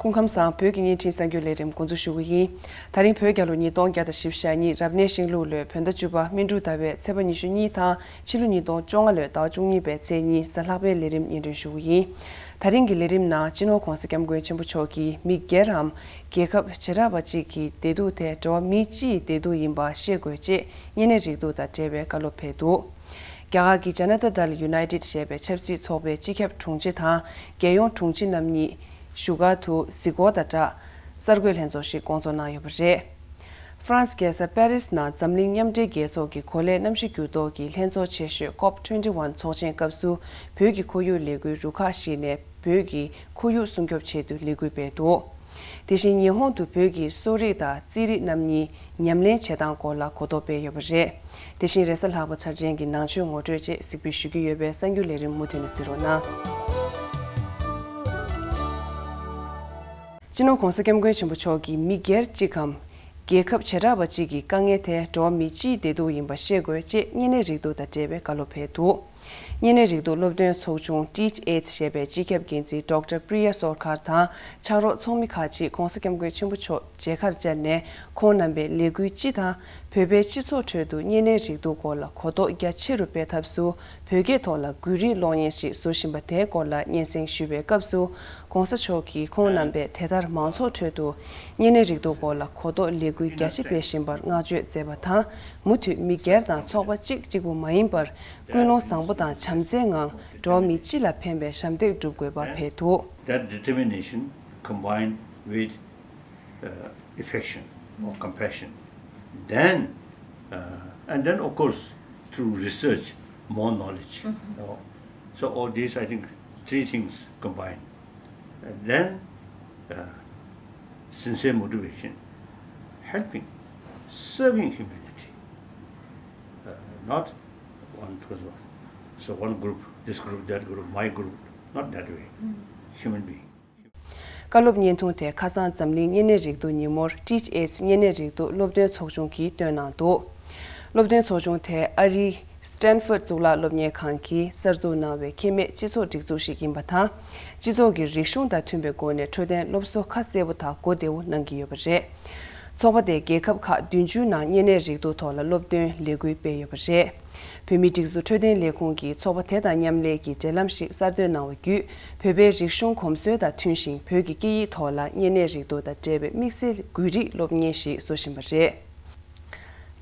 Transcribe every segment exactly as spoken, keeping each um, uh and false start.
སྐུ་ཁམས་བཟང་། བོད་ཀྱི་བརྙན་འཕྲིན་གསར་འགྱུར་ལས་རིམ་འགོ་འཛུགས་ཞུ་གི་ཡིན། ད་རིང་བོད་རྒྱལ་ལོ་ཉིས་སྟོང་བརྒྱ་དང་བཞི་བཅུ་ཞེ་གཉིས་རབ་གནས་ཤིང་ལུག་ལོའི་བོད་ཟླ་བཅུ་པ་སྨིན་དྲུག་ཟླ་བའི་ཚེས་པ་ཉི་ཤུ་གཉིས་དང་ཕྱི་ལོ་ཉིས་སྟོང་བཅོ་ལྔ་ལོའི་ཟླ་བ་བཅུ་གཉིས་པའི་ཚེས་གཉིས་གཟའ་ལྷག་པའི་ལས་རིམ་སྙན་སྒྲོན་ཞུ་གི་ཡིན། ད་རིང་གི་ལས་རིམ་ནང་སྤྱི་ནོར་༧གོང་ས་༧སྐྱབས་མགོན་ཆེན་པོ་མཆོག་གིས་མི་སྒེར་རམ་རྒྱལ་ཁབ་བྱེ་བྲག་པ་གཅིག་གི་བདེ་སྡུག་དེ་འགྲོ་བ་མི་སྤྱིའི་བདེ་སྡུག་ཡིན་པ་ཤེས་དགོས་ཅེས་གཉན་ནད་རེག་དུག་དང་འབྲེལ་བའི་བཀའ་སློབ་ཕེབས་འདུག་རྒྱ་གར་གྱི་Janata Dal United ཞེས་པའི་ཆབ་སྲིད་ཚོགས་པའི་སྤྱི་ཁྱབ་དྲུང་ཆེ་དང་རྒྱལ་ཡོངས་དྲུང་ཆེ་རྣམ་གཉིས་བཞུགས་སྒར་དུ་གཟིགས་སྐོར་དང་སྦྲགས་གསར་འགོད་ལྷན་ཚོགས་ཤིག་བསྐོང་ཚོགས་གནང་ཡོད་པ་རེད། ཧྥ་རན་སི་རྒྱལ་ས་པེ་རིས་ནང་འཛམ་གླིང་མཉམ་འབྲེལ་རྒྱལ་ཚོགས་ཀྱི་གོ་ལའི་གནམ་གཤིས་འགྱུར་ལྡོག་གི་ལྷན་ཚོགས་ཆེ་ཤོས་ཀོབ་ཊུ་ཝེན་ཊི་ཝེན་ཚོགས་ཆེན་སྐབས་སུ་བོད་ཀྱི་ཁོར་ཡུག་ལས་འགུལ་རུ་ཁག་ཞིག་ནས་བོད་ཀྱི་ཁོར་ཡུག་སྲུང་སྐྱོབ་ཆེད་དུ་ལས་འགུལ་སྤེལ་འདུག་དེ་བཞིན་ཉི་ཧོང་དུ་བོད་ཀྱི་གསོ་རིག་དང་རྩིས་རིག་རྣམ་གཉིས་ཉམས་ལེན་བྱེད་སྟངས་སྐོར་ལ་གོ་རྟོགས་སྤེལ་ཡོད་པ་རེད། དེ་བཞིན་རེས་གཟའ་ལྷག་པ་ཚར་ཅན་གྱི་ནང་ཆོས་ངོ་སྤྲོད་བཅས་གཟིགས་འབུལ་ཞུ་རྒྱུ་ཡོད་པས་གསར་འགྱུར་ལས་རིམ་མུ་མཐུད་ནས་གཟིགས་རོགས་གནང་། སྤྱི་ནོར་༧གོང་ས་༧སྐྱབས་མགོན་ཆེན་པོ་མཆོག་གིས་མི་སྒེར་གཅིག་གམ་རྒྱལ་ཁབ་བྱེ་བྲག་པ་གཅིག་གི་དཀའ་ངལ་དེ་འགྲོ་བ་མི་སྤྱིའི་བདེ་སྡུག་ཡིན་པ་ཤེས་དགོས་ཅེས་གཉན་ནད་རེག་དུག་དང་འབྲེལ་བའི་བཀའ་སློབ་ཕེབས་འདུག་གཉན་ནད་རེག་དུག་སློབ་སྟོན་ཚོགས་ཆུང་Teach Aids ཞེས་པའི་སྤྱི་ཁྱབ་འགན་འཛིན་ཌོག་ཊར་པྲི་ཡ་སོར་ཁར་དང་ཕྱག་རོགས་ཚོགས་མི་ཁག་ཅིག་༧གོང་ས་༧སྐྱབས་མགོན་ཆེན་པོ་མཆོག་མཇལ་ཁར་བཅར་ནས་ཁོང་རྣམ་པའི་ལས་འགུལ་སྤྱི་དང་བོད་པའི་སྤྱི་ཚོགས་ཁྲོད་དུ་གཉན་ནད་རེག་དུག་སྐོར་ལ་གོ་རྟོགས་རྒྱ་ཆེ་རུ་སྤེལ་ཐབས་སུ་བོད་སྐད་ཐོག་ལ་གུས་རིག་གློག་བརྙན་ཞིག་བཟོ་བཞིན་པ་དེའི་སྐོར་ལ་སྙན་སེང་ཞུས་པའི་སྐབས་སུ་༧གོང་ས་མཆོག་གིས་ཁོང་རྣམ་པས་དེ་ལྟར་མང་ཚོགས་ཁྲོད་དུ་གཉན་ནད་རེག་དུག་སྐོར་ལ་གོ་རྟོགས་ལས་འགུལ་རྒྱ་ཆེ་སྤེལ་བཞིན་པར་བསྔགས་བརྗོད་མཛད་པ་དང་མུ་མཐུད་མི་སྒེར་དང་ཚོགས་པ་གཅིག་གཅིག་པུ་མ་ཡིན་པར་ཀུན་སློང་བཟང་པོ་དང་བྱམས་བརྩེའི་ངང་འགྲོ་བ་མི་སྤྱི་ལ་ཕན་པའི་ཞབས་འདེགས་སྒྲུབ་དགོས་པ་ཕེབས་འདུག That determination combined with uh, affection or compassion. Then, uh, and then of course, through research, more knowledge. You know. So all these, I think, three things combined. And then, uh, sincere motivation, helping, serving humanity. Uh, not one person. So one group, this group, that group, my group, not that way. Human being. བཀའ་སློབ་བརྙན་ཐུང་དེ་ཁ་སང་འཛམ་གླིང་གཉན་ནད་རེག་དུག་ཉིན་མོར་Teach Aids གཉན་ནད་རེག་དུག་སློབ་སྟོན་ཚོགས་ཆུང་གིས་བཏོན་གནང་འདུག་སློབ་སྟོན་ཚོགས་ཆུང་དེ་ཨ་རིའི་Stanford གཙུག་ལག་སློབ་གཉེར་ཁང་གིས་གསར་འཛུགས་གནང་བའི་ཁེ་མེད་སྤྱི་ཚོགས་སྒྲིག་འཛུགས་ཤིག་ཡིན་པ་དང་། སྤྱི་ཚོགས་ཀྱི་རིག་གཞུང་དང་མཐུན་པའི་སྒོ་ནས་འཕྲོད་བསྟེན་སློབ་གསོ་ཁ་གསལ་པོ་དང་གོ་བདེ་བོ་གནང་གི་ཡོད་པ་རེད། ཚོགས་པ་དེས་རྒྱལ་ཁབ་ཁག་བདུན་ཅུ་ནང་གཉན་ནད་རེག་དུག་ཐོག་ལ་སློབ་སྟོན་ལས་འགུལ་སྤེལ་ཡོད་པ་རེད། བོད་མིའི་སྒྲིག་འཛུགས་འཕྲོད་བསྟེན་ལས་ཁུངས་ཀྱིས་ཚོགས་པ་དེ་དང་མཉམ་ལས་ཀྱི་འབྲེལ་ལམ་ཞིག་གསར་གཏོད་གནང་བ་བརྒྱུད། བོད་པའི་རིག་གཞུང་གོམས་སྲོལ་དང་མཐུན་ཞིང་། བོད་ཀྱི་སྐད་ཡིག་ཐོག་ལ་གཉན་ནད་རེག་དུག་དང་འབྲེལ་བའི་དམིགས་བསལ་གུས་རིག་སློབ་གཉེར་ཞིག་བཟོ་བཞིན་པ་རེད།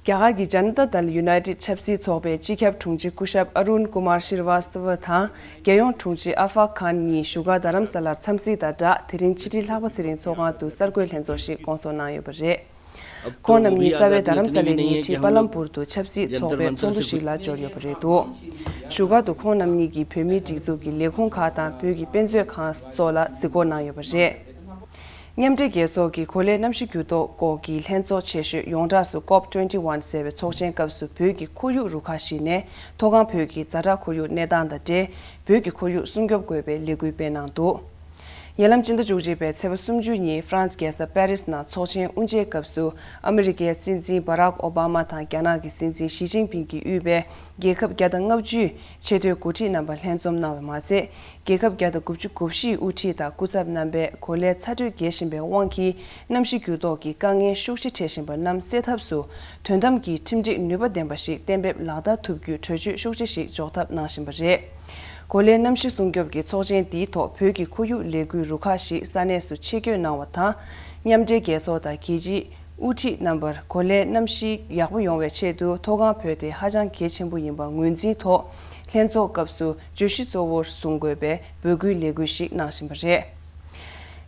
རྒྱ་གར་གྱི་Janata Dal United ཆབ་སྲིད་ཚོགས་པའི་སྤྱི་ཁྱབ་དྲུང་ཆེ་སྐུ་ཞབས་Arun Kumar Srivastava དང་རྒྱལ་ཡོངས་དྲུང་ཆེ་Arfaq Khan གཉིས་བཞུགས་སྒར་རྡ་རམ་ས་ལར་འཚམས་གཟིགས་དང་སྦྲགས། དེ་རིང་ཕྱི་དྲིལ་ལྷག་པ་ཚེ་རིང་ཚོགས་ཁང་དུ་གསར་འགོད་ལྷན་ཚོགས་ཤིག་བསྐོང་ཚོགས་གནང་ཡོད་པ་རེད། ཁོང་རྣམ་གཉིས་རྩ་བའི་རྡ་རམ་ས་ལའི་ཉེ་འཁྲིས་པ་ལམ་པུར་དུ་ཆབ་སྲིད་ཚོགས་པའི་ཚོགས་འདུ་ཞིག་ལ་འབྱོར་ཡོད་པ་རེད་འདུག་བཞུགས་སྒར་དུ་ཁོང་རྣམ་གཉིས་ཀྱིས་བོད་མིའི་སྒྲིག་འཛུགས་ཀྱི་ལས་ཁུངས་ཁག་དང་བོད་ཀྱི་དཔེ་མཛོད་ཁང་སོགས་ལ་གཟིགས་སྐོར་གནང་ཡོད་པ་རེད། མཉམ་འབྲེལ་རྒྱལ་ཚོགས་ཀྱི་གོ་ལའི་གནམ་གཤིས་འགྱུར་ལྡོག་སྐོར་གྱི་ལྷན་ཚོགས་ཆེ་ཤོས་ཡོངས་གྲགས་སུ་ཀོབ་ཊུ་ཝེན་ཊི་ཝེན་ཟེར་བའི་ཚོགས་ཆེན་སྐབས་སུ་བོད་ཀྱི་ཁོར་ཡུག་རུ་ཁག་ཞིག་ནས་མཐོ་སྒང་བོད་ཀྱི་ཛ་དྲག་ཁོར་ཡུག་གནས་སྟངས་དང་འབྲེལ་བོད་ཀྱི་ཁོར་ཡུག་སྲུང་སྐྱོབ་དགོས་པའི་ལས་འགུལ་སྤེལ་གནང་འདུག་ཉེ་ལམ་སྤྱི་ཟླ་བཅུ་གཅིག་པའི་ཚེས་པ་སུམ་ཅུ་ཉིན་ཧྥ་རན་སི་རྒྱལ་ས་པེ་རིས་ནང་ཚོགས་ཆེན་དབུ་འབྱེད་སྐབས་སུ་ཨ་མི་རི་ཀའི་སྲིད་འཛིན་Barack Obama དང་རྒྱ་ནག་གི་སྲིད་འཛིན་ཞི་ཅིན་ཕིང་གིས་དབུས་པའི་རྒྱལ་ཁབ་བརྒྱ་དང་ལྔ་བཅུའི་ཆེས་མཐོའི་འགོ་ཁྲིད་རྣམ་པ་ལྷན་འཛོམས་གནང་བ་མ་ཚད། རྒྱལ་ཁབ་བརྒྱ་དང་དགུ་བཅུ་གོ་བཞི་ཡི་དབུ་ཁྲིད་དང་སྐུ་ཚབ་རྣམ་པས་གོ་ལའི་ཚ་དྲོད་རྒྱས་བཞིན་པའི་དབང་གིས་གནམ་གཤིས་འགྱུར་ལྡོག་གི་དཀའ་ངལ་ཤུགས་ཆེ་འཕྲད་བཞིན་པ་རྣམས་སེལ་ཐབས་སུ་དོན་དམ་གྱི་ཁྲིམས་སྒྲིག་ནུས་པ་ལྡན་པ་ཞིག་གཏན་འབེབས་ལག་བསྟར་ཐུབ་རྒྱུའི་གྲོས་ཆོད་ཤུགས་ཆེ་ཞིག་འཇོག་ཐབས་གནང་བཞིན་པ་རེད། གོ་ལའི་གནམ་གཤིས་སྲུང་སྐྱོབ་ཀྱི་ཚོགས་ཆེན་འདིའི་ཐོག་བོད་ཀྱི་ཁོར་ཡུག་ལས་འགུལ་རུ་ཁག་ཞིག་ས་གནས་སུ་ཆེད་བསྐྱོད་གནང་བ་དང་། མཉམ་འབྲེལ་རྒྱལ་ཚོགས་དང་རྒྱལ་སྤྱིའི་དབུ་ཁྲིད་རྣམ་པར་གོ་ལའི་གནམ་གཤིས་ཡག་པོ་ཡོང་བའི་ཆེད་དུ་མཐོ་སྒང་བོད་དེ་ཧ་ཅང་གལ་ཆེན་པོ་ཡིན་པ་ངོས་འཛིན་ཐོག་ལྷན་ཚོགས་སྐབས་སུ་བརྗོད་གཞི་གཙོ་བོར་བཟུང་དགོས་པའི་འབོད་སྐུལ་ལས་འགུལ་ཞིག་གནང་བཞིན་པ་རེད།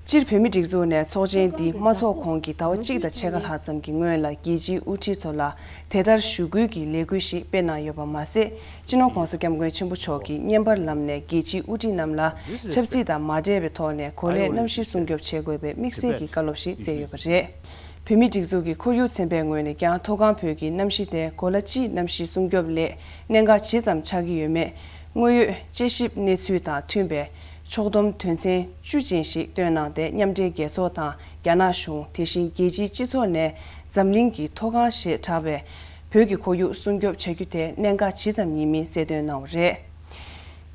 སྤྱིར་བོད་མིའི་སྒྲིག་འཛུགས་ནས་ཚོགས་ཆེན་འདི་མ་འཚོགས་གོང་གི་ཟླ་བ་གཅིག་དང་ཕྱེད་ཀ་ལྷག་ཙམ་གྱི་སྔོན་ལ་རྒྱལ་སྤྱིའི་དབུ་ཁྲིད་ཚོ་ལ་དེ་ལྟར་ཞུ་སྐུལ་གྱི་ལས་འགུལ་ཞིག་སྤེལ་གནང་ཡོད་པ་མ་ཟད། སྤྱི་ནོར་༧གོང་ས་༧སྐྱབས་མགོན་ཆེན་པོ་མཆོག་གིས་བརྙན་པར་ལམ་ནས་རྒྱལ་སྤྱིའི་དབུ་ཁྲིད་རྣམས་ལ་ཆབ་སྲིད་དང་མ་འབྲེལ་བའི་ཐོག་ནས་གོ་ལའི་གནམ་གཤིས་སྲུང་སྐྱོབ་བྱེད་དགོས་པའི་དམིགས་བསལ་གྱི་བཀའ་སློབ་ཞིག་སྩལ་ཡོད་པ་རེད། བོད་མིའི་སྒྲིག་འཛུགས་ཀྱི་ཁོར་ཡུག་ཚན་པའི་ངོས་ནས་ཀྱང་མཐོ་སྒང་བོད་ཀྱི་གནམ་གཤིས་དེ་གོ་ལ་སྤྱིའི་གནམ་གཤིས་སྲུང་སྐྱོབ་སླད་གནད་འགག་ཇི་ཙམ་ཆགས་ཀྱི་ཡོད་མེད། དངོས་ཡོད་དཔྱད་ཞིབ་གནས་ཚུལ་དང་མཐུན་པའི་ཕྱོགས་བསྡོམས་དོན་ཚན་བཅུ་ཅན་ཞིག་བཏོན་གནང་སྟེ། མཉམ་འབྲེལ་རྒྱལ་ཚོགས་དང་རྒྱ་ནག་གཞུང་། དེ་བཞིན་རྒྱལ་སྤྱིའི་སྤྱི་ཚོགས་ནས་འཛམ་གླིང་གི་མཐོ་སྒང་ཞེས་གྲགས་པའི་བོད་ཀྱི་ཁོར་ཡུག་སྲུང་སྐྱོབ་བྱ་རྒྱུ་དེ་གནད་འགག་ཇི་ཙམ་ཡིན་མིན་གསལ་སྟོན་གནང་བ་རེད།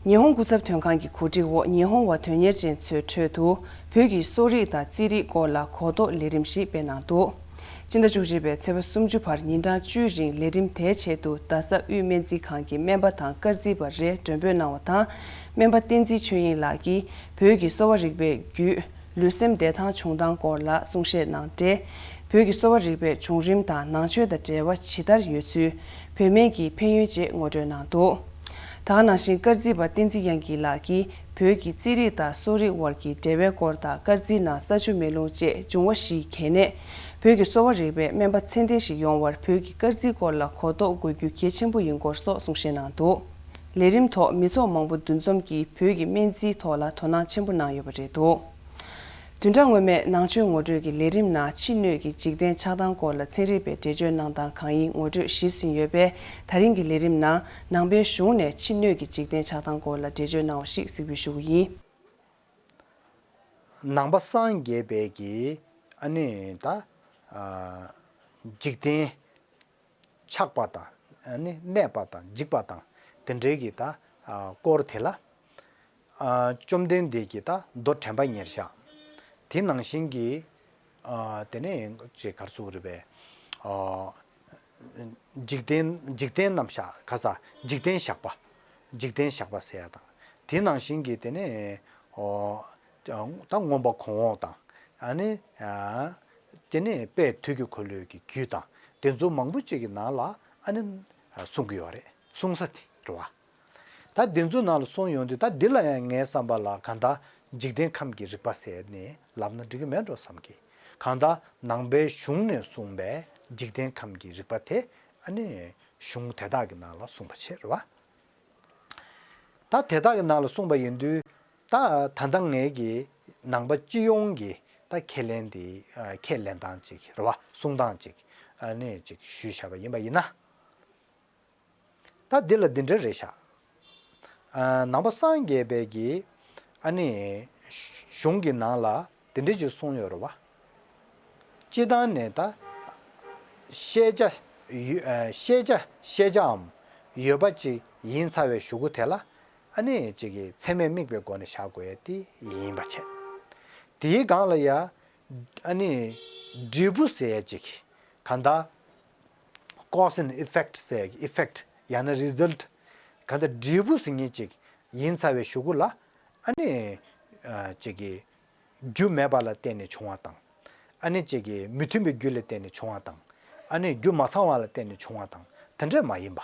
ཉི་ཧོང་སྐུ་ཚབ་དོན་ཁང་གི་གོ་སྒྲིག་འོག་ཉི་ཧོང་བ་དོན་གཉེར་ཅན་ཚོའི་ཁྲོད་དུ་ བོད་ཀྱི་གསོ་རིག་དང་རྩིས་རིག་སྐོར་ལ་གོ་རྟོགས་ལས་རིམ་ཞིག་སྤེལ་གནང་འདུག་སྤྱི་ཟླ་བཅུ་གཅིག་པའི་ཚེས་པ་སུམ་ཅུ་བར་ཉིན་གྲངས་བཅུའི་རིང་ལས་རིམ་དེའི་ཆེད་དུ་རྡ་ས་དབུས་སྨན་རྩིས་ཁང་གི་སྨན་པ་དང་སྐར་རྩིས་པ་རེ་མགྲོན་འབོད་གནང་བ་དང་། སྨན་པ་བསྟན་འཛིན་ཆོས་དབྱིངས་ལགས་ཀྱིས་བོད་ཀྱི་གསོ་བ་རིག་པའི་བརྒྱུད། ལུས་སེམས་བདེ་ཐང་བྱུང་སྟངས་སྐོར་ལ་གསུང་བཤད་གནང་སྟེ། བོད་ཀྱི་གསོ་བ་རིག་པའི་བྱུང་རིམ་དང་ནང་ཆོས་དང་འབྲེལ་བ་ཇི་ལྟར་ཡོད་ཚུལ། བོད་སྨན་གྱི་ཕན་ཡོན་བཅས་ངོ་སྤྲོད་གནང་འདུག་ད་ག་ནང་བཞིན་སྐར་རྩིས་པ་བསྟན་འཛིན་དབྱངས་སྐྱིད་ལགས་ཀྱིས་བོད་ཀྱི་རྩིས་རིག་དང་གསོ་རིག་དབར་གྱི་འབྲེལ་བའི་སྐོར་དང་སྐར་རྩིས་ནང་ས་ཆུ་མེ་རླུང་བཅས་འབྱུང་བ་བཞིའི་གལ་གནད། བོད་ཀྱི་གསོ་བ་རིག་པའི་སྨན་པ་ཚད་ལྡན་ཞིག་ཡོང་བར་བོད་ཀྱི་སྐར་རྩིས་སྐོར་ལ་གོ་རྟོགས་དགོས་རྒྱུ་གལ་ཆེན་པོ་ཡིན་སྐོར་སོགས་གསུང་བཤད་གནང་འདུག་ལས་རིམ་ཐོག་མི་ཚོགས་མང་པོ་འདུ་འཛོམས་ཀྱིས་བོད་ཀྱི་སྨན་རྩིས་ཐོག་ལ་དོ་སྣང་ཆེན་པོ་གནང་ཡོད་པ་རེད་འདུག་བདུན་ཕྲག་སྔོན་མའི་ནང་ཆོས་ངོ་སྤྲོད་ཀྱི་ལས་རིམ་ནང་ཕྱི་སྣོད་ཀྱི་འཇིག་རྟེན་ཆགས་སྟངས་སྐོར་ལ་ཚན་རིག་པས་འགྲེལ་བརྗོད་གནང་སྟངས་གང་ཡིན་ངོ་སྤྲོད་གཞིར་ཟིན་ཡོད་པས། ད་རིང་གི་ལས་རིམ་ནང་ནང་པའི་གཞུང་ནས་ཕྱི་སྣོད་ཀྱི་འཇིག་རྟེན་ཆགས་སྟངས་སྐོར་ལ་འགྲེལ་བརྗོད་གནང་བ་ཞིག་གཟིགས་འབུལ་ཞུ་གི་ཡིན། ནང་པ་སངས་རྒྱས་པའི་གི་ཨ་ནི་ད་ཨ་འཇིག་རྟེན་ཆགས་པ་དང་ཨ་ནི་གནས་པ་དང་འཇིག་པ་དང་དེ་འདྲའི་གི་ད་ཨ་སྐོར་དེ་ལ་ཨ་བཅོམ་ལྡན་འདས་ཀྱིས་ད་མདོ་དྲན་པ་ཉེར་བཞག་དེ་ནང་བཞིན་གྱི་ཨ་དེ་ནས་ཅིག་ག་རེ་ཟེར་དགོས་རེད་པས། ཨ་འཇིག་རྟེན་འཇིག་རྟེན་རྣམ་གཞག་ག་ས་འཇིག་རྟེན་བཞག་པ། འཇིག་རྟེན་བཞག་པ་ཟེར་ཡ་དང་། དེ་ནང་བཞིན་གྱི་དེ་ནས་ཨོ་ད་མངོན་པ་གོང་འོག་དང་། ཨ་ནི་ཨ་དེ་ནས་དཔལ་དུས་ཀྱི་འཁོར་ལོའི་གི་རྒྱུད་དང་དེ་ཚོ་མང་པོ་ཅིག་གི་ནང་ལ་ཨ་ནི་གསུང་གི་ཡོད་རེད། གསུང་ས་དེ་རེད་བ། ད་འདི་ཚོ་ནང་ལ་གསུངས་ཡོང་དུས་ད་འདི་ལ་ཡང་ངའི་བསམ་པ་ལ་གང་ལྟར་འཇིག་རྟེན་ཁམས་ཀྱི་རིག་པ་ཟེར་ནས་ལབ་ན་འགྲིག་གི་མེད་འགྲོ་བསམ་གི། གང་ལྟར་ནང་པའི་གཞུང་ནས་གསུངས་པའི་འཇིག་རྟེན་ཁམས་ཀྱི་རིག་པ་དེ་ཨ་ནི་གཞུང་དེ་དག་གི་ནང་ལ་གསུངས་པ་བྱས་རེད་བ། ད་དེ་དག་གི་ནང་ལ་གསུངས་པ་ཡིན་དུས་ད་ད་ལྟ་ངས་ཀྱི་ནང་པ་སྤྱི་ཡོངས་ཀྱི་ད་ཁས་ལེན་དེ་ཁས་ལེན་སྟངས་ཅིག་རེད་བ། གསུང་སྟངས་ཅིག་ཨ་ནི་ཅིག་ཞུས་བཞག་པ་ཡིན་པ་ཡིན་ན། ད་འདི་ལ་འདི་འདྲ་རེད་ཤག་ཨ་ནང་པ་སངས་རྒྱས་པའི་གི་ཨ་ནི་གཞུང་གི་ནང་ལ་འདི་འདྲ་ཅིག་གསུངས་ཡོད་རེད་བ། སྤྱི་བཏང་ནས་ད་ཤེས་བྱ་ཡོད་ཨ་ཤེས་བྱ་ཤེས་བྱའམ་ཡོད་པ་ཅིག་ཡིན་ཚར་བའི་གཞུག་གུ་དེ་ལ་ཨ་ནི་ཅིག་གི་ཚད་མས་དམིགས་པའི་སྒོ་ནས་བཞག་དགོས་ཡ་དེ་ཡིན་པ་བྱས། དེའི་སྒང་ལ་ཡ་ཨ་ནི་འབྲས་བུ་ཟེར་ཡ་ཅིག་གང་ལྟར། Cause and effect ཟེར་effect ཡང་ན་result ག་འདྲ་འབྲས་བུ་ཟེར་མཁན་ཅིག་ཡིན་ཚར་བའི་གཞུག་གུ་ལ་ཨ་ནི་ཨ་ཅིག་གི་རྒྱུ་མེད་པ་ལ་བརྟེན་ནས་བྱུང་བ་དང་། ཨ་ནི་ཅིག་གི་མི་མཐུན་པའི་རྒྱུ་ལ་བརྟེན་ནས་བྱུང་བ་དང་། ཨ་ནི་རྒྱུ་མ་ཚང་བ་ལ་བརྟེན་ནས་བྱུང་བ་དང་དེ་འདྲ་མ་ཡིན་པ།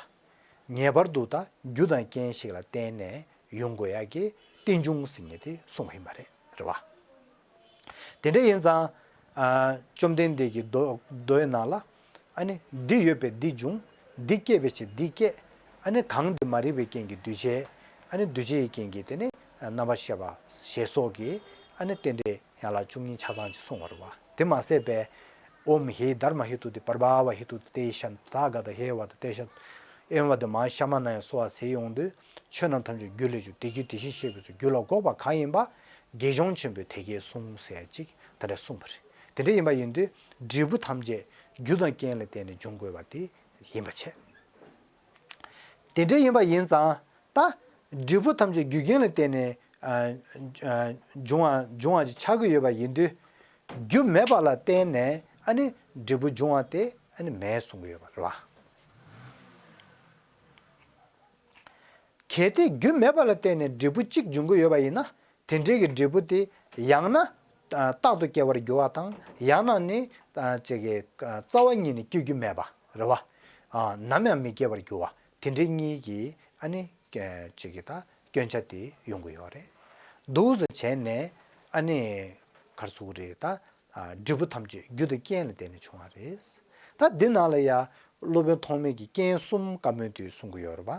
ངེས་པར་དུ་ད་རྒྱུ་དང་རྐྱེན་ཞིག་ལ་བརྟེན་ནས་ཡོང་དགོས་ཡ་གི་རྟེན་འབྱུང་ཟེར་མཁན་དེ་གསུངས་པ་ཡིན་པ་རེད། རེད་བ། དེ་འདྲ་ཡིན་ཙང་། ཨ་བཅོམ་ལྡན་འདས་ཀྱི་མདོ་མདོའི་ནང་ལ། ཨ་ནི་འདི་ཡོད་པས་འདི་འབྱུང་། འདི་སྐྱེས་པའི་ཕྱིར་འདི་སྐྱེ། ཨ་ནི་གང་འདི་མ་རིག་པའི་རྐྱེན་གྱིས་འདུས་བྱས། ཨ་ནི་འདུས་བྱས་ཀྱི་རྐྱེན་གྱིས་དེ་ནི་རྣམ་པར་ཤེས་པ་ཞེས་སོགས་ཀྱི་ཨ་ནི་རྟེན་འབྲེལ་ཡན་ལག་བཅུ་གཉིས་ཆ་ཚང་ཅིག་གསུངས་པ་རེད་བ། དེ་མ་ཟད་པས། ཨོཾ་ཧི་དྷརྨ་ཧེ་ཏུ་ཏེ་པརྦྷ་ཝ་ཧེ་ཏུ་ཏེ་ཤཱན་ཏ་ཐཱ་ག་ཏ་ཧེ་ཝ་ཏུ་ཏེ་ཤཱན་ཏ། ཨེ་ཝ་ཏུ་མ་ཧཱ་ཤྲ་མ་ཎ་ཡ་སྭཱ་ཧཱ་ཟེར་ཡོང་དུས་ཆོས་རྣམས་ཐམས་ཅད་རྒྱུ་ལས་བྱུང་། དེ་རྒྱུ་དེ་བཞིན་གཤེགས་པའི་ཚུལ། རྒྱུ་ལ་འགོག་པ་གང་ཡིན་པ། དགེ་སྦྱོང་ཆེན་པོས་དེ་སྐད་གསུངས་ཟེར་ཅིག་དེ་འདྲ་གསུངས་པ་རེད། དེ་འདྲ་ཡིན་པ་ཡིན་དུས་འབྲས་བུ་ཐམས་ཅད་རྒྱུ་དང་རྐྱེན་ལ་བརྟེན་ནས་འབྱུང་དགོས་པ་དེ་ཡིན་པ་བྱས། དེ་འདྲ་ཡིན་པ་ཡིན་ཙང་ད་འབྲས་བུ་ཐམས་ཅད་རྒྱུ་རྐྱེན་ལ་བརྟེན་ནས་ཨ་ཨ་འབྱུང་བ་འབྱུང་བ་ཅིག་ཆགས་ཀྱི་ཡོད་པ་ཡིན་དུས་རྒྱུ་མེད་པ་ལ་བརྟེན་ནས་ཨ་ནི་འབྲས་བུ་འབྱུང་བ་དེ་ཨ་ནི་མེད་གསུང་གི་ཡོད་པ་རེད་བ། གལ་ཏེ་རྒྱུ་མེད་པ་ལ་བརྟེན་ནས་འབྲས་བུ་གཅིག་འབྱུང་གི་ཡོད་པ་ཡིན་ན། དེ་འབྲས་ཀྱི་འབྲས་བུ་དེ་ཡང་ན་རྟག་ཏུ་སྐྱེ་བར་འགྱུར་བ་དང་ཡང་ན་ནི་ཅིག་གི་རྩ་བ་ཉིད་ནས་སྐྱེ་རྒྱུ་མེད་པ་རེད་བ། ནམ་ཡང་མི་སྐྱེ་བར་འགྱུར་བ་དེ་འདྲའི་གཉིས་ཀྱི་ཨ་ནི་ཅིག་གི་ད་སྐྱོན་ཆ་དེ་ཡོང་གི་ཡོད་རེད། འདུག་སེ་བྱས་ནས་ཨ་ནི་ག་རེ་ཟེར་དགོས་རེད། ད་འབྲས་བུ་ཐམས་ཅད་རྒྱུ་དང་རྐྱེན་ལ་བརྟེན་ནས་བྱུང་བ་རེད། ད་འདི་ནང་ལ་ཡ་སློབ་དཔོན་ཐོགས་མེད་ཀྱིས་རྐྱེན་གསུམ་བཀའ་མོལ་དེ་གསུང་གི་ཡོད་རེད་བ།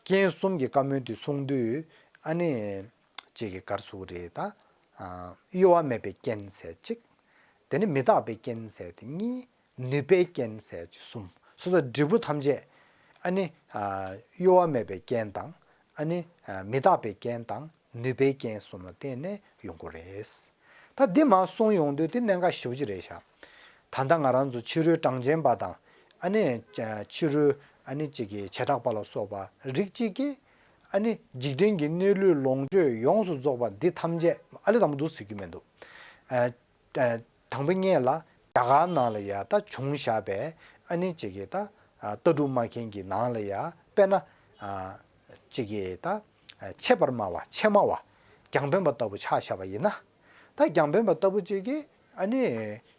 རྐྱེན་གསུམ་གྱི་བཀའ་མོལ་དེ་གསུང་དུས་ཨ་ནི་ཅིག་གི་ག་རེ་ཟེར་དགོས་རེད། ད་གཡོ་བ་མེད་པའི་རྐྱེན་ཟེར་གཅིག་དེ་ནི་མི་རྟག་པའི་རྐྱེན་ཟེར་དེ་གཉིས། ནུས་པའི་རྐྱེན་ཟེར་གཅིག་གསུམ། སོ་སོ་འབྲས་བུ་ཐམས་ཅད་ཨ་ནི་གཡོ་བ་མེད་པའི་རྐྱེན་དང་ཨ་ནི་མི་རྟག་པའི་རྐྱེན་དང་ནུས་པའི་རྐྱེན་གསུམ་ལ་བརྟེན་ནས་ཡོང་གི་རེད། ད་འདི་མར་གསུངས་ཡོང་དུས་འདི་གནད་འགག་ཞེ་པོ་ཅིག་རེད་ཤག་ད་ལྟ་ང་རང་ཚོ་ཕྱི་རོལ་གྲངས་ཅན་པ་དང་ཨ་ནི་ཕྱི་རོལ་ཨ་ནི་གཅིག་གི་བྱེ་བྲག་པ་ལ་སོགས་པ་རིགས་གཅིག་གིས་ཨ་ནི་འཇིག་རྟེན་གྱི་གནས་ལུགས་ལོངས་སྤྱོད་ཡོངས་སུ་རྫོགས་པ་འདི་ཐམས་ཅད་ ཨ་ལས་དང་པོ་འདུག་ཟེར་རྒྱུ་མི་འདུག་ཨ་ཨ་དང་པོ་ཉིད་ལ་རྒྱ་གར་ནང་ལ་ཡ་ད་བྱུང་བཞག་པའི་ཨ་ནི་ཅིག་གི་ད་ཨ་ལྟ་གྲུབ་སྨྲ་མཁན་གྱི་ནང་ལ་ཡ་དཔེར་ན་ཨ་ཅིག་གི་ད་ཨ་ཆད་པར་སྨྲ་བ་ཆད་སྨྲ་བ་རྒྱང་འཕེན་པ་ལྟ་བུ་ཆ་བཞག་པ་ཡིན་ན། ད་རྒྱང་འཕེན་པ་ལྟ་བུ་ཅིག་གིས་ཨ་ནི་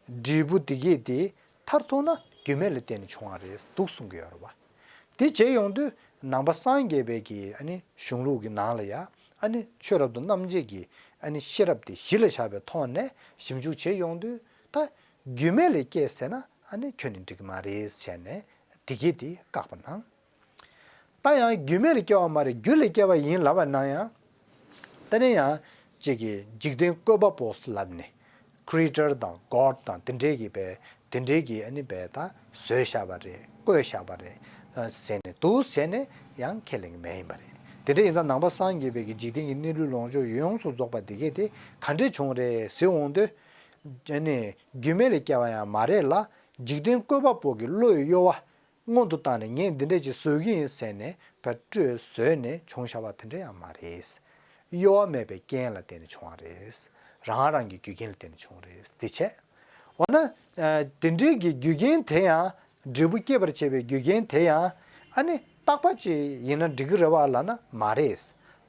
འབྲས་བུ་དེ་གས་དེ་མཐར་ཐུག་ན་རྒྱུ་མེད་ལ་བརྟེན་ནས་བྱུང་བ་རེད་འདུག་གསུང་གི་ཡོད་རེད་བ། དེ་བྱས་ཡོང་དུས་ནང་པ་སངས་རྒྱས་པའི་གི་ཨ་ནི་གཞུང་ལུགས་ཀྱི་ནང་ལ་ཡ་ཨ་ནི་ཆོས་རབ་ཏུ་རྣམ་འབྱེད་ཀྱི་ཨ་ནི་ཤེས་རབ་དེ་གཞི་ལ་བཞག་པའི་ཐོག་ནས་ཞིབ་འཇུག་བྱས་ཡོང་དུས་ད་རྒྱུ་མེད་ལས་སྐྱེས་ཟེར་ན་ཨ་ནི་ཁྱོན་ནས་འགྲིག་གི་མ་རེད་བྱས་ནས་དེ་གས་དེ་བཀག་པ་གནང་། ད་ཡང་རྒྱུ་མེད་ལ་སྐྱེ་བ་མ་རེད་རྒྱུ་ལས་སྐྱེ་བ་ཡིན་ལབ་པ་ན་ཡང་། དེ་ནས་ཡང་གཅིག་གིས་འཇིག་རྟེན་བཀོད་པ་པོ་ལབ་ནས་creator་དང་god་དང་དེ་འདྲའི་གི་པའི་དེ་འདྲའི་གི་ཨ་ནི་པའི་ད་བཟོས་བཞག་པ་རེད་བཀོད་བཞག་པ་རེད་ཟེར་ནས་འདུག་ཟེར་ནས་ཡང་ཁས་ལེན་གི་མེད་ཡིན་པ་རེད། དེ་འདྲ་ཡིན་ཙང་ནང་པ་སངས་རྒྱས་པའི་གི་འཇིག་རྟེན་གྱི་གནས་ལུགས་ལོངས་སྤྱོད་ཡོངས་སུ་རྫོགས་པ་དེ་གས་དེ་ག་འདྲས་བྱུང་རེད་ཟེར་འོང་དུས། ཨ་ནི་རྒྱུ་མེད་ལས་སྐྱེ་བ་ཡང་མ་རེད་ལ་འཇིག་རྟེན་བཀོད་པ་པོ་གི་བློ་ཡི་གཡོ་བ། སྔོན་དུ་བཏང་ནས་ངས་འདི་འདྲས་ཅིག་བཟོ་གི་ཡིན་ཟེར་ནས་བ་སྤྲོས་བཟོས་ནས་བྱུང་བཞག་པ་དེ་འདྲ་ཡང་མ་རེད། གཡོ་བ་མེད་པའི་རྐྱེན་ལ་བརྟེན་ནས་བྱུང་བ་རེད། རང་རང་གི་རྒྱུ་རྐྱེན་ལ་བརྟེན་ནས་བྱུང་བ་རེད་འདི་བྱས། འོ་ན། ཨ་དེ་འདྲའི་གི་རྒྱུ་རྐྱེན་དེ་ཡང་འབྲས་བུ་སྐྱེད་པར་བྱེད་པའི་རྒྱུ་རྐྱེན་དེ་ཡང་ཨ་ནི་རྟག་པ་ཅིག་ཡིན་ན་འགྲིག་གི་རེད་བ་ལབ་ན་མ་རེད།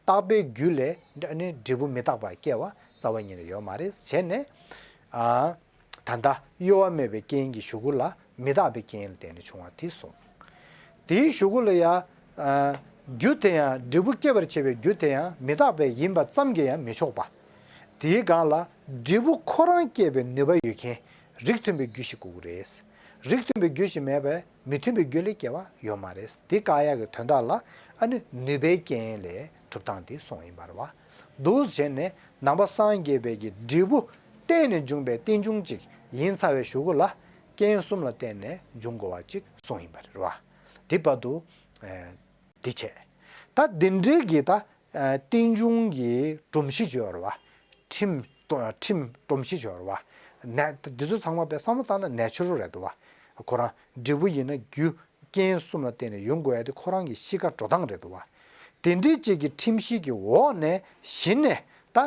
རྟག་པའི་རྒྱུ་ལས་ཨ་ནི་འབྲས་བུ་མི་རྟག་པ་སྐྱེ་བ་རྩ་བ་ཉིད་ནས་ཡོད་མ་རེད་བྱས་ནས། ཨ། ད་ལྟ་གཡོ་བ་མེད་པའི་རྐྱེན་གྱི་གཞུག་གུ་ལ་མི་རྟག་པའི་རྐྱེན་ལ་བརྟེན་ནས་བྱུང་བ་དེ་གསུངས། དེའི་གཞུག་གུ་ལ་ཡ། ཨ་རྒྱུ་དེ་ཡང་འབྲས་བུ་སྐྱེད་པར་བྱེད་པའི་རྒྱུ་དེ་ཡང་མི་རྟག་པའི་ཡིན་པ་ཙམ་གྱིས་ཡང་མི་ཆོག་པ། དེའི་སྒང་ལ་འབྲས་བུ་ཁོ་རང་སྐྱེད་པའི་ནུས་པ་ཡོད་མཁན་རིགས་མཐུན་པའི་རྒྱུ་ཞིག་དགོས་ཀྱི་རེད། རིགས་མཐུན་པའི་རྒྱུ་ཞིག་མེད་པས་མི་མཐུན་པའི་རྒྱུ་ལས་སྐྱེ་བ་ཡོད་མ་རེད། འདི་བཀག་ཡག་གི་དོན་དག་ལ་ཨ་ནི་ནུས་པའི་རྐྱེན་ལས་གྲུབ་སྟངས་འདི་གསུངས་ཡིན་པ་རེད་བ། འདུག་བྱས་ནས་ནང་པ་སངས་རྒྱས་པའི་གི་འབྲས་བུ་བརྟེན་ནས་འབྱུང་བའི་རྟེན་འབྱུང་ཅིག་ཡིན་ཚར་བའི་གཞུག་གུ་ལ་རྐྱེན་གསུམ་ལ་བརྟེན་ནས་འབྱུང་དགོས་པ་ཅིག་གསུངས་ཡིན་པ་རེད་བ། འདི་བར་དུ། ཨེ། འདི་བྱས། ད་འདི་འདྲའི་གི་ད། ཨེ། རྟེན་འབྱུང་གི་སྒྲོམ་གཞི་ཅིག་ཡོད་རེད་བ། ཁྲིམས། ཁྲིམས་སྒྲོམ་གཞི་ཅིག་ཡོད་རེད་བ། ནས་འདི་ཚོ་ཚང་མ་དཔེ་བསམ་བློ་བཏང་ན་ནེ་ཆུ་རལ་རེད་འདུག་བ། ཁོ་རང་འབྲས་བུ་ཡིན་ན་རྒྱུ། རྐྱེན་གསུམ་ལ་བརྟེན་ནས་ཡོང་དགོས་ཡ་དེ་ཁོ་རང་གི་གཤིས་ཀ་འགྲོ་སྟངས་རེད་འདུག་བ། དེ་འདྲའི་གཅིག་གི་ཁྲིམས་གཞི་གི་འོག་ནས་གཞི་ནས་ད།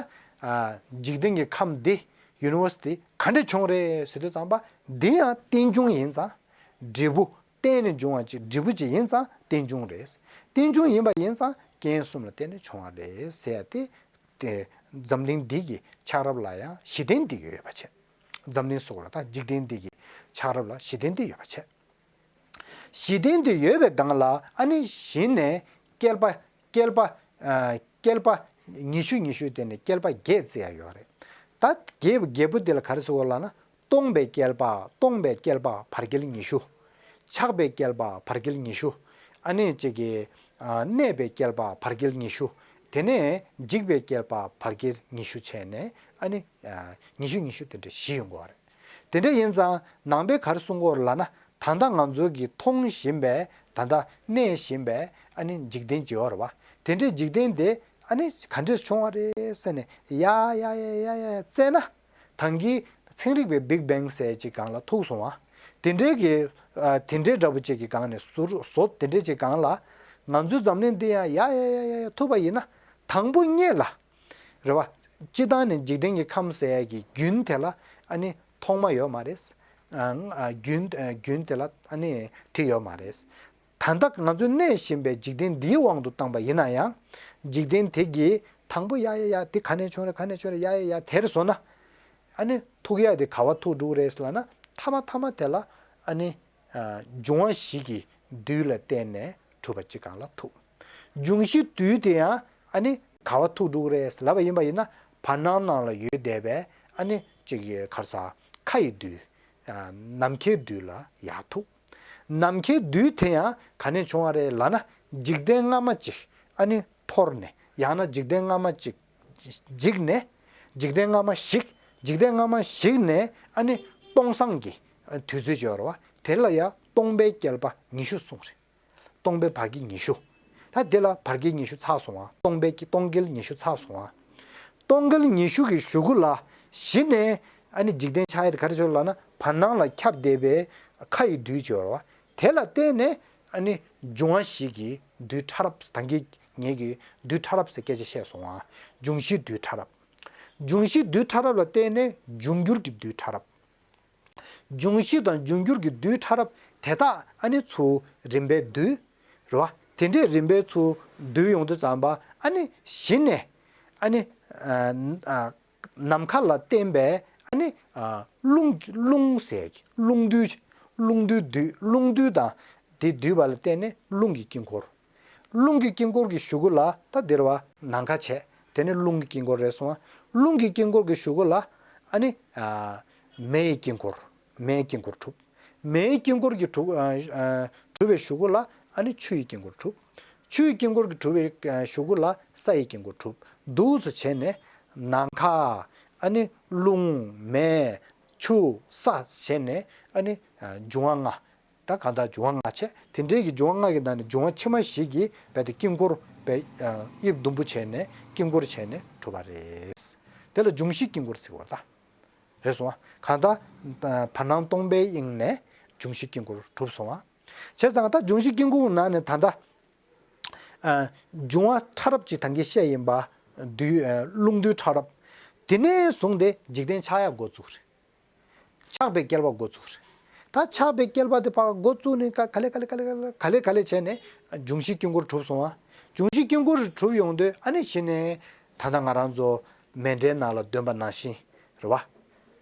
ཨ། འཇིག་རྟེན་གྱི་ཁམས་འདི་ཡུ་ནི་ཝར་སི་འདི་ག་འདྲ་བྱུང་རེད་ཟེར་དུས་ཙམ་པ་འདི་ཡང་རྟེན་འབྱུང་ཡིན་ཙང་། འབྲས་བུ་བརྟེན་ནས་འབྱུང་བ་ཅིག་འབྲས་བུ་ཅིག་ཡིན་ཙང་རྟེན་འབྱུང་རེད། རྟེན་འབྱུང་ཡིན་པ་ཡིན་ཙང་རྐྱེན་གསུམ་ལ་བརྟེན་ནས་བྱུང་བ་རེད་ཟེར་ཡ་དེ། དེ་འཛམ་གླིང་འདི་གི་ཆགས་རབས་ལ་ཡང་གཞི་རྟེན་འདི་གི་ཡོད་པ་བྱས། འཛམ་གླིང་སོགས་ལ་ད་འཇིག་རྟེན་འདི་གི་ཆགས་རབས་ལ་གཞི་རྟེན་འདི་ཡོད་པ་བྱས། གཞི་རྟེན་དེ་ཡོད་པའི་སྒང་ལ་ཨ་ནི་གཞི་ནས་བསྐལ་པ་བསྐལ་པ་ཨ་བསྐལ་པ་ཉི་ཤུ་ཉི་ཤུ་དེ་ནས་བསྐལ་པ་བརྒྱད་བརྩི་ཡ་ཡོད་རེད། ད་བརྒྱད་བརྒྱད་པོ་དེ་ལ་ག་རེ་ཟེར་དགོས་ལབ་ན་སྟོང་པའི་བསྐལ་པ་སྟོང་པའི་བསྐལ་པ་བར་བསྐལ་ཉི་ཤུ། ཆགས་པའི་བསྐལ་པ་བར་བསྐལ་ཉི་ཤུ། ཨ་ནི་གཅིག་གི་ཨ་གནས་པའི་བསྐལ་པ་བར་བསྐལ་ཉི་ཤུ། དེ་ནས་འཇིག་པའི་བསྐལ་པ་བར་བསྐལ་ཉི་ཤུ་བྱས་ནས་ཨ་ནི་ཨ་ཉི་ཤུ་ཉི་ཤུ་དེ་འདྲ་བཞི་ཡོང་གི་ཡོད་རེད། དེ་འདྲ་ཡིན་ཙང་ནང་པས་ག་རེ་གསུང་གི་ཡོད་རེད་ལབ་ན། ད་ལྟ་ང་ཚོ་གིས་མཐོང་བཞིན་པའི་ད་ལྟ་གནས་བཞིན་པའི་ཨ་ནི་འཇིག་རྟེན་ཅིག་ཡོད་རེད་བ། དེ་འདྲའི་འཇིག་རྟེན་དེ་ཨ་ནི་ག་འདྲས་བྱུང་བ་རེད་ཟེར་ནས་ཡ་ཡ་ཡ་ཡ་ཡ་བཙལ་ན། ད་གིན་ཚན་རིག་པའི་བིག་བེང་ཟེར་ཅིག་སྒང་ལ་ཐུག་སོང་བ། དེ་འདྲའི་གི་ཨ་དེ་འདྲའི་འདྲ་པོ་ཅིག་གི་སྒང་ནས་ཟུར་བཟོ་དེ་འདྲའི་ཅིག་སྒང་ལ། ང་ཚོའི་འཛམ་གླིང་འདི་ཡང་ཡ་ཡ་ཡ་ཡ་ཡ་ཐུག་པ་ཡིན་ན། དང་པོ་ཉིད་ལ། རེད་བ། སྤྱིར་བཏང་ནས་འཇིག་རྟེན་གྱི་ཁམས་ཟེར་ཡ་གི་རྒྱུན་དེ་ལ་ཨ་ནི་ཐོག་མ་ཡོད་མ་རེད། ཨ་ཨ་རྒྱུན་ཨ་རྒྱུན་དེ་ལ་ཨ་ནི་དེ་ཡོད་མ་རེད། ད་ལྟ་ང་ཚོས་གནས་བཞིན་པའི་འཇིག་རྟེན་འདིའི་དབང་དུ་བཏང་པ་ཡིན་ན་ཡང་། འཇིག་རྟེན་དེ་གི་དང་པོ་ཡ་ཡ་ཡ་དེ་ག་ནས་བྱུང་རེད་ག་ནས་བྱུང་རེད་ཡ་ཡ་ཡ་དེར་བཟོ་ན། ཨ་ནི་ཐུག་ཡ་དེ་ག་བ་ཐུག་འགྲོ་གི་རེད་ལབ་ན་མཐའ་མ་མཐའ་མ་དེ་ལ་ཨ་ནི། ཨ་འབྱུང་བ་བཞི་གི་རྡུལ་ལ་བརྟེན་ནས་གྲུབ་པ་གཅིག་སྒང་ལ་ཐུག་འབྱུང་བཞི་རྡུལ་དེ་ཡང་ཨ་ནི་ག་བ་ཐུག་འགྲོ་གི་རེད་ལབ་པ་ཡིན་པ་ཡིན་ན་བར་སྣང་ནང་ལ་ཡོད་བསྡད་པའི་ཨ་ནི་གཅིག་གི་ག་རེ་ཟེར་ཁ་ཡི་རྡུལ། ཨ་ནམ་མཁའི་རྡུལ་ལ་ཡར་ཐུག་ནམ་མཁའི་རྡུལ་དེ་ཡང་ག་ནས་བྱུང་བ་རེད་ལབ་ན་འཇིག་རྟེན་སྔ་མ་གཅིག་ཨ་ནི་འཐོར་ནས་ཡང་ན་འཇིག་རྟེན་སྔ་མ་གཅིག་འཇིག་ནས། འཇིག་རྟེན་སྔ་མ་ཞིག་འཇིག་རྟེན་སྔ་མ་ཞིག་ནས་ཨ་ནི་སྟོང་སང་གི་དུས་ཚོད་ཅིག་ཡོད་རེད་བ། དེ་ལ་ཡང་སྟོང་པའི་བསྐལ་པ་ཉི་ཤུ་གསུངས་རེད། སྟོང་པའི་བར་གྱི་ཉི་ཤུ། ད་དེ་ལ་བར་གྱི་ཉི་ཤུ་ཚར་སོང་བ། སྟོང་པའི་སྟོང་བསྐལ་ཉི་ཤུ་ཚར་སོང་བ། སྟོང་བསྐལ་ཉི་ཤུ་གི་གཞུག་གུ་ལ་གཞི་ནས་ཨ་ནི་འཇིག་རྟེན་ཆགས་ཡ་དེ་ག་རེ་ཆགས་ལབ་ན་བར་སྣང་ལ་ཁྱབ་བསྡད་པའི་ཁ་ཡི་རྡུལ་ཅིག་ཡོད་རེད་བ། དེ་ལ་བརྟེན་ནས་ཨ་ནི་འབྱུང་བ་བཞི་གི་རྡུལ་ཕྲ་རབ་ད་གིན་ངེད་ཀྱིས་རྡུལ་ཕྲ་རབ་ཟེར་སྐད་ཆ་བཤད་སོང་ང་། འབྱུང་བཞིའི་རྡུལ་ཕྲ་རབ། འབྱུང་བཞི་རྡུལ་ཕྲ་རབ་ལ་བརྟེན་ནས་འབྱུང་འགྱུར་གྱི་རྡུལ་ཕྲ་རབ། འབྱུང་བཞི་དང་འབྱུང་འགྱུར་གྱི་རྡུལ་ཕྲ་རབ་དེ་དག་ཨ་ནི་ཚུར་རིམ་པས་འདུས། རེད་བ། དེ་འདྲའི་རིམ་པས་ཚུར་འདུས་ཡོང་དུས་ཙམ་པ་ཨ་ནི་གཞི་ནས་ཨ་ནི་ཨ་ཨ་ནམ་མཁའ་ལ་བརྟེན་པའི་ཨ་ནི་ཨ་རླུང་རླུང་ཟེར་གྱི་རླུང་རྡུལ། རླུང་རྡུལ་འདུས། རླུང་རྡུལ་དང་དེ་འདུས་པ་ལ་བརྟེན་ནས་རླུང་གི་དཀྱིལ་འཁོར། རླུང་གི་དཀྱིལ་འཁོར་གྱི་གཞུག་གུ་ལ་ད་འདིར་བ་ནམ་མཁའ་བྱས། དེ་ནས་རླུང་གི་དཀྱིལ་འཁོར་རེད་སོང་བ། རླུང་གི་དཀྱིལ་འཁོར་གྱི་གཞུག་གུ་ལ་ཨ་ནི་ཨ་མེའི་དཀྱིལ་འཁོར། མེའི་དཀྱིལ་འཁོར་གྲུབ། མེའི་དཀྱིལ་འཁོར་གྱི་གྲུབ་ཨ་ཨ་གྲུབ་པའི་གཞུག་གུ་ལ་ཨ་ནི་ཆུ་ཡི་དཀྱིལ་འཁོར་གྲུབ། ཆུ་ཡི་དཀྱིལ་འཁོར་གྱི་གྲུབ་པའི་ཨ་གཞུག་གུ་ལ་ས་ཡི་དཀྱིལ་འཁོར་གྲུབ། འདུག་སེ་བྱས་ནས་ནམ་མཁའ་ཨ་ནི་རླུང་མེ་ཆུ་ས་བྱས་ནས་ཨ་ནི་ཨ་འབྱུང་བ་ལྔ། ད་གང་ལྟར་འབྱུང་བ་ལྔ་བྱས། དེ་འདྲའི་གི་འབྱུང་བ་ལྔ་གི་ནང་ནས་འབྱུང་བ་ཕྱི་མ་བཞི་གིས་རྦད་དེ་དཀྱིལ་འཁོར་རྦད་དབྱིབས་ཟླུམ་པོ་བྱས་ནས་དཀྱིལ་འཁོར་བྱས་ནས་གྲུབ་པ་རེད། དེ་ལ་འབྱུང་བཞི་དཀྱིལ་འཁོར་ཟེར་བ་ད། རེད་སོང་བ། གང་ལྟར་བར་སྣང་སྟོང་པའི་དབྱིངས་ནས་འབྱུང་བཞི་དཀྱིལ་འཁོར་གྲུབ་སོང་བ། བྱས་ཙང་ད་འབྱུང་བཞི་དཀྱིལ་འཁོར་ནང་ནས་ད་ལྟ་ཨ་འབྱུང་བ་ཕྲ་རབ་ཅིག་ད་གིན་བཤད་ཡིན་པ། རྡུལ་ཨ་རླུང་རྡུལ་ཕྲ་རབ། དེ་ནས་བཟུང་སྟེ་འཇིག་རྟེན་ཆགས་ཡག་འགོ་བཙུགས་རེད། ཆགས་པའི་བསྐལ་པ་འགོ་བཙུགས་རེད། ད་ཆགས་པའི་བསྐལ་པ་དེ་ཕར་འགོ་བཙུགས་ནས་ག་ག་ལེ་ག་ལེ་ག་ལེ་ག་ལེ་ག་ལེ་ག་ལེ་བྱས་ནས་འབྱུང་བཞི་དཀྱིལ་འཁོར་གྲུབ་སོང་བ། འབྱུང་བཞི་དཀྱིལ་འཁོར་གྲུབ་ཡོང་དུས་ཨ་ནི་གཞི་ནས་ད་ལྟ་ང་རང་ཚོ་མཎྜལ་ནང་ལ་འདོན་པ་ནང་བཞིན་རེད་བ།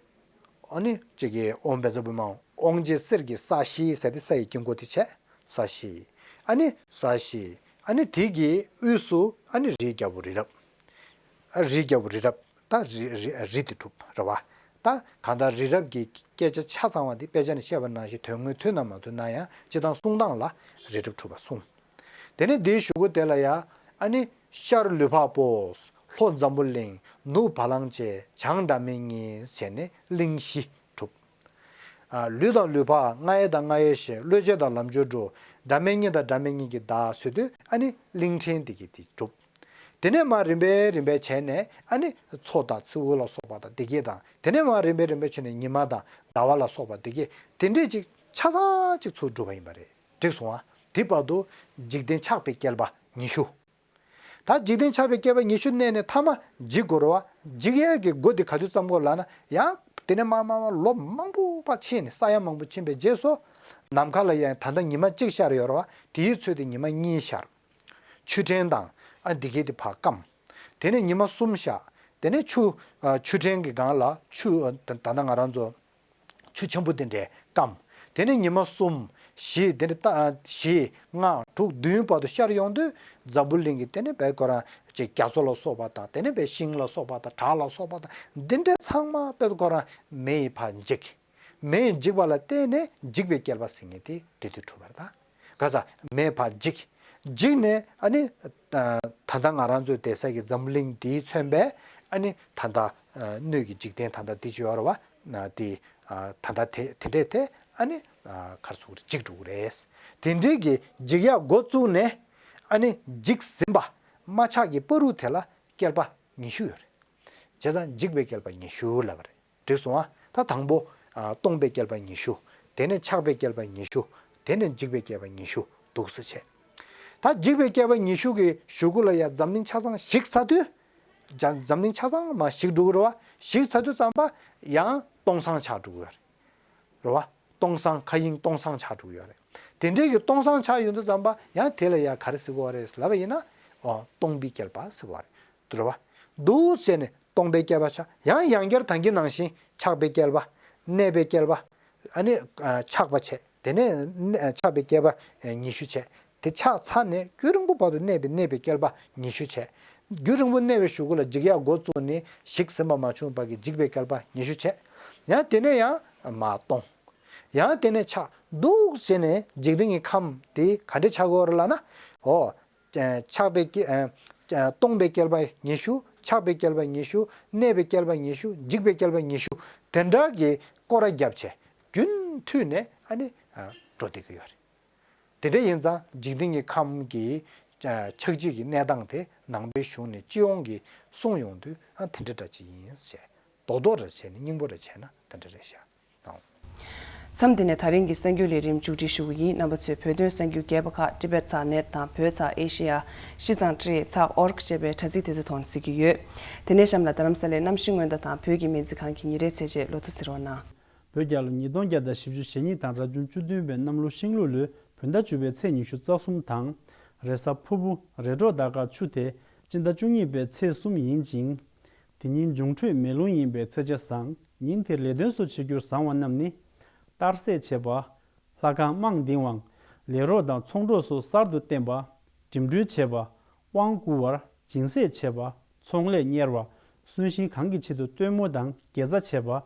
ཨ་ནི་གཅིག་གིས་ཨོཾ་བཛྲ་བྷཱུ་མ་ཨོཾ་ཨོཾ་རྗེ་གསེར་གྱི་ས་གཞི་ཟེར་ཏེ་ས་ཡི་དཀྱིལ་འཁོར་དེ་བྱས། ས་གཞི། ཨ་ནི་ས་གཞི། ཨ་ནི་དེ་གི་དབུས་སུ་ཨ་ནི་རིའི་རྒྱལ་པོ་རི་རབ། ཨ་རིའི་རྒྱལ་པོ་རི་རབ། ད་རི་རི་རི་དེ་གྲུབ་རེད་བ། ད་གང་ལྟར་རི་རབ་ཀྱི་སྐད་ཆ་ཆ་ཚང་བ་འདི་དཔེ་ཆ་ནས་བཤད་པ་ནང་བཞིན་དོན་དངོས་ཐུག་ན་མ་ཐུག་ན་ཡང་སྤྱིར་བཏང་གསུང་སྟངས་ལ་རི་རབ་གྲུབ་པ་གསུངས། དེ་ནས་འདིའི་གཞུག་གུ་དེ་ལ་ཡང་ཨ་ནི་ཤར་ལུས་འཕགས་པོ། ལྷོ་འཛམ་བུ་གླིང་། ནུབ་བ་ལང་སྤྱོད། བྱང་སྒྲ་མེད་གཉིས་བྱས་ནས་གླིང་བཞི་གྲུབ། ཨ་ལུས་དང་ལུས་འཕགས། རྔ་ཡབ་དང་རྔ་ཡབ་བཞི། བློ་ཆོས་དང་ལམ་མཆོག་དྲུག། སྒྲ་མེད་གཉིས་དང་སྒྲ་མེད་གཉིས་ཀྱི་བདག་ཟེར་དུས་ཨ་ནི་གླིང་ཕྲན་དེ་གི་དེ་གྲུབ། དེ་ནས་མར་རིམ་པས་རིམ་པས་བྱས་ནས་ཨ་ནི་མཚོ་དང་མཚེའུ་ལ་སོགས་པ་དང་དེ་གས་དང་། དེ་ནས་མར་རིམ་པས་རིམ་པས་བྱས་ནས་ཉི་མ་དང་ཟླ་བ་ལ་སོགས་པ་དེ་གས། དེ་འདྲས་ཅིག་ཆ་ཚང་ཅིག་ཚུར་གྲུབ་པ་ཡིན་པ་རེད། འགྲིག་སོང་ཨ། དེ་བར་དུ་འཇིག་རྟེན་ཆགས་པའི་བསྐལ་པ་ཉི་ཤུ། ད་འཇིག་རྟེན་ཆགས་པའི་བསྐལ་པ་ཉི་ཤུ་གནས་ནས་མཐའ་མ་འཇིག་དགོས་རེད་བ། འཇིག་ཡས་ཀྱི་སྒོ་འདི་ག་དུས་བརྩམ་དགོས་ལབ་ན། ཡང་དེ་ནས་མར་མར་མར་ལོ་མང་པོ་ཕར་ཕྱིན་ནས་ས་ཡ་མང་པོ་ཕྱིན་པའི་རྗེས་སུ། ནམ་མཁའ་ལ་ཡང་ད་ལྟ་ཉི་མ་གཅིག་ཤར་ཡོད་རེད་བ། དེའི་ཚོད་དེ་ཉི་མ་གཉིས་ཤར། ཆུ་ཕྲན་དང་ཨ་འདི་གས་དེ་ཕར་སྐམ། དེ་ནས་ཉི་མ་གསུམ་ཤར། དེ་ནས་ཆུ་ཨ་ཆུ་ཕྲན་གྱི་སྒང་ལ་ཆུ་ཨ་ད་ད་ལྟ་ང་རང་ཚོ་ཆུ་ཆེན་པོ་དེ་འདྲས་སྐམ། དེ་ནས་ཉི་མ་གསུམ། བཞི། དེ་ནས་ད་བཞི། ལྔ། དྲུག་བདུན་བར་དུ་ཤར་ཡོང་དུས་འཛམ་བུ་གླིང་གི་དེ་ནས་བས་ཁོ་རང་ཅིག་རྒྱ་མཚོ་ལ་སོགས་པ་དང་། དེ་ནས་བས་ཤིང་ལ་སོགས་པ་དང་། བྲག་ལ་སོགས་པ་དང་། འདི་འདྲས་ཚང་མ་བས་ཁོ་རང་མེ་ཡིས་ཕར་འཇིག་མེ་ཡིས་འཇིག་པ་ལ་བརྟེན་ནས་འཇིག་པའི་བསྐལ་པ་ཟེར་མཁན་དེ་དེ་དུས་གྲུབ་པ་རེད་ད། ག་ས་མེ་ཕར་འཇིག་འཇིག་ནས་ཨ་ནི་ད་ད་ལྟ་ང་རང་ཚོའི་བསྡད་ས་གི་འཛམ་བུ་གླིང་འདིས་མཚོན་པའི་ཨ་ནི་ད་ལྟ་སྣོད་ཀྱི་འཇིག་རྟེན་ད་ལྟ་འདི་ཅི་ཡོད་རེད་བ། ན་དེ་ཨ་ད་ལྟ་དེ་དེ་འདྲས་དེ་ཨ་ནི་ཨ་གར་སུ་འཇིག་འགྲོ་གི་རེད། དེ་འདྲས་ཀྱི་འཇིག་ཡག་འགོ་བཙུགས་ནས་ཨ་ནི་འཇིག་ཟིན་པ་མ་ཆགས་ཀྱི་བར་དུ་དེ་ལ་བསྐལ་པ་ཉི་ཤུ་ཡོད་རེད། བྱས་ཙང་འཇིག་པའི་བསྐལ་པ་ཉི་ཤུ་ལབ་པ་རེད། འགྲིག་སོང་ཨ། ད་དང་པོ་ཨ་སྟོང་པའི་བསྐལ་པ་ཉི་ཤུ། དེ་ནས་ཆགས་པའི་བསྐལ་པ་ཉི་ཤུ། དེ་ནས་འཇིག་པའི་བསྐལ་པ་ཉི་ཤུ་འདུག་སེ་བྱས། ད་འཇིག་པའི་བསྐལ་པ་ཉི་ཤུ་གི་གཞུག་གུ་ལ་ཡང་འཛམ་གླིང་ཆ་ཚང་ཞིག་ཚར་དུས། འཛམ་འཛམ་གླིང་ཆ་ཚང་མར་ཞིག་འགྲོ་གི་རེད་བ། ཞིག་ཚར་དུས་ཙམ་པ་ཡང་སྟོང་སང་ཆགས་འགྲོ་གི་ཡོད་རེད། རེད་བ། སྟོང་སང་མཁའ་དབྱིངས་སྟོང་སང་ཆགས་འགྲོ་གི་ཡོད་རེད། དེ་འདྲའི་གི་སྟོང་སང་ཆགས་ཡོང་དུས་ཙམ་པ་ཡང་དེ་ལ་ཡང་ག་རེ་ཟེར་གི་ཡོད་རེད་ལབ་པ་ཡིན་ན། ཨོ་སྟོང་པའི་བསྐལ་པ་ཟེར་གི་ཡོད་རེད། རེད་བ། འདུག་སེ་བྱས་ནས་སྟོང་པའི་བསྐལ་པ་ཆགས། ཡང་ཡང་བསྐྱར་ད་གིན་ནང་བཞིན་ཆགས་པའི་བསྐལ་པ། གནས་པའི་བསྐལ་པ། ཨ་ནི་ཨ་ཆགས་པ་བྱས། དེ་ནས་ཨ་ཆགས་པའི་བསྐལ་པ་ཨ་ཉི་ཤུ་བྱས། དེ་ཆགས་ཚར་ནས་རྒྱུན་རིང་པོ་བར་དུ་གནས་པའི་གནས་པའི་བསྐལ་པ་ཉི་ཤུ་བྱས། རྒྱུན་རིང་པོ་གནས་པའི་གཞུག་གུ་ལ་འཇིག་ཡག་འགོ་བཙུགས་ནས་ཞིག་ཟིན་པ་མ་བྱུང་བར་གྱི་འཇིག་པའི་བསྐལ་པ་ཉི་ཤུ་བྱས། ཡང་དེ་ནས་ཡང་མར་སྟོང་། ཡང་དེ་ནས་ཆགས། འདུག་སེ་བྱས་ནས་འཇིག་རྟེན་གྱི་ཁམས་དེ་ག་འདྲ་ཆགས་ཀྱི་ཡོད་རེད་ལབ་ན། ཨོ། ཆགས་པའི་སྐྱེ་ཨ་སྟོང་པའི་བསྐལ་པ་ཉི་ཤུ། ཆགས་པའི་བསྐལ་པ་ཉི་ཤུ། གནས་པའི་བསྐལ་པ་ཉི་ཤུ། འཇིག་པའི་བསྐལ་པ་ཉི་ཤུ། དེ་འདྲ་གི་སྐོར་ར་བརྒྱབ་བྱས་རྒྱུན་མཐུད་ནས་ཨ་ནི་ཨ་འགྲོ་བསྡད་ཀྱི་ཡོད་རེད། དེ་འདྲ་ཡིན་ཙང་འཇིག་རྟེན་གྱི་ཁམས་ཀྱི་ཨ་ཆགས་འཇིག་གི་གནས་སྟངས་དེ་ནང་པའི་གཞུང་ནས་སྤྱི་ཡོངས་ཀྱི་གསུང་ཡོང་དུས་ཨ་དེ་འདྲ་འདྲ་ཅིག་ཡིན་ཟེར། རྡོག་རྡོག་རེ་བྱས་ནས་སྙིང་པོ་རེ་བྱས་ན་དེ་འདྲ་རེད་ཤག་ཨང་། མཚམས་འདི་ནས་ད་རིང་གི་གསར་འགྱུར་ལས་རིམ་མཇུག་སྒྲིལ་ཞུ་གི་ཡིན། རྣམ་པ་ཚོས་བོད་དོན་གསར་འགྱུར་རྒྱས་པ་ཁག་Tibet ཚག་net དང་བོད་ཚག་Asia ཤིས་ཙང་ཀྲེ་ཚག་org ཅེས་པའི་དྲ་ཚིགས་དེ་ཚོའི་ཐོག་ནས་གཟིགས་ཀྱི་ཡོད། དེ་ནས་གཤམ་ལ་རྡ་རམ་ས་ལའི་གནམ་གཤིས་སྔོན་བརྡ་དང་བོད་ཀྱི་སྨན་རྩིས་ཁང་གི་ཉིན་རེའི་ཚེས་བཅད་ལོ་ཐོ་གཟིགས་རོགས་གནང་། བོད་རྒྱལ་ལོ་ཉིས་སྟོང་བརྒྱ་དང་བཞི་བཅུ་ཞེ་གཉིས་དང་རབ་བྱུང་བཅུ་བདུན་པའི་གནམ་ལོ་ཤིང་ལུག་ལོའི་བོད་ཟླ་བཅུ་པའི་ཚེས་ཉི་ཤུ་རྩ་གསུམ་དང་། རེས་གཟའ་ཕུར་བུ་རེས་གྲོགས་ཟླ་སྐར་ཆུ་དེ་སྤྱི་ཟླ་བཅུ་གཉིས་པའི་ཚེས་གསུམ་ཡིན་ཅིང་། དེ་ཉིན་འབྱུང་འཕྲོད་མེ་རླུང་ཡིན་པའི་ཚེས་ཆ་བཟང་། ཉིན་དེར་ལས་དོན་སོགས་བྱེད་རྒྱུར་བཟང་བ་རྣམས་ནི། གཏར་སྲེག་བྱེད་པ། ལྷ་ཁང་རྨང་འདིང་བ། ལས་རོགས་དང་ཚོང་གྲོགས་སོགས་གསར་དུ་བསྟེན་པ། འགྲིམ་འགྲུལ་བྱེད་པ། དབང་བསྐུར་བ། སྦྱིན་སྲེག་བྱེད་པ། ཚོང་ལས་གཉེར་བ། གསོན་གཤིན་གང་གི་ཆེད་དུ་སྟོན་མོ་དང་དགེ་རྩ་བྱེད་པ།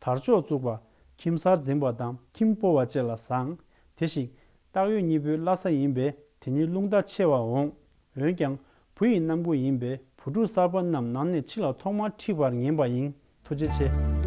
དར་ལྕོག་བཙུགས་པ། ཁྱིམ་གསར་འཛིན་པ་དང་ཁྱིམ་སྤོ་བ་བཅས་ལ་བཟང་། དེ་བཞིན་སྟག་ཡོས་གཉིས་པོའི་བླ་གཟའ་ཡིན་པས་དེ་ཉིན་རླུང་རྟ་ཆེ་བ་འོང་། འོན་ཀྱང་བུ་ཡི་གནམ་སྒོ་ཡིན་པས་བུ་ཕྲུག་གསར་པ་རྣམས་ནང་ནས་ཕྱི་ལ་ཐོག་མར་ཁྲིད་པར་ངེས་པ་ཡིན། ཐུགས་རྗེ་ཆེ།